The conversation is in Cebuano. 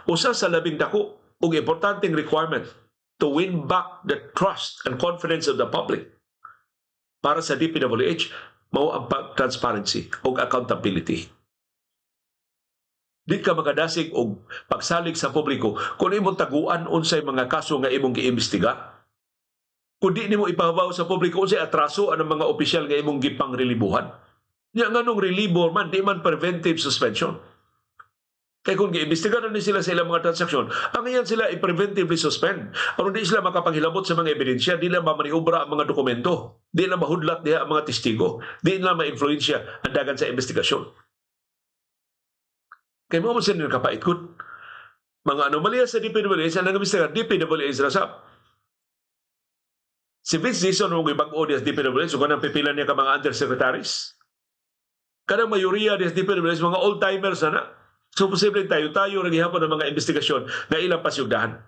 Usa sa labing dako ug importanteng requirement to win back the trust and confidence of the public para sa DPWH mao ang transparency ug accountability. Di ka makadasig og pagsalig sa publiko kung imong taguan unsay mga kaso nga imong giimbestiga. Kung di nimo ipahabaw sa publiko unsay atraso ang mga opisyal nga imong gipangrelibuhan. Nya nganong relibo man, di man preventive suspension? Kay kung giimbestiga na ni sila sa ilang mga transaksyon, ang iyan sila i-preventively suspend. Aron di sila makapanghilabot sa mga ebidensya, di lang mamaniobra ang mga dokumento, di lang mahudlat diha ang mga testigo, di lang ma-influensya ang dagan sa investigasyon. Kay mao man sila kapait gud. Mga anomalya sa DPWH, ang nag-imbestiga, DPWH ra sab. Si Vince Dizon mao bag-o diya sa DPWH, so kanang pipila niya ka mga undersecretaries. Kanang mayoriya diya sa DPWH, mga old-timers na na. So posible tayo-tayo ra gihapon ng mga investigasyon na ilang pasyugdahan.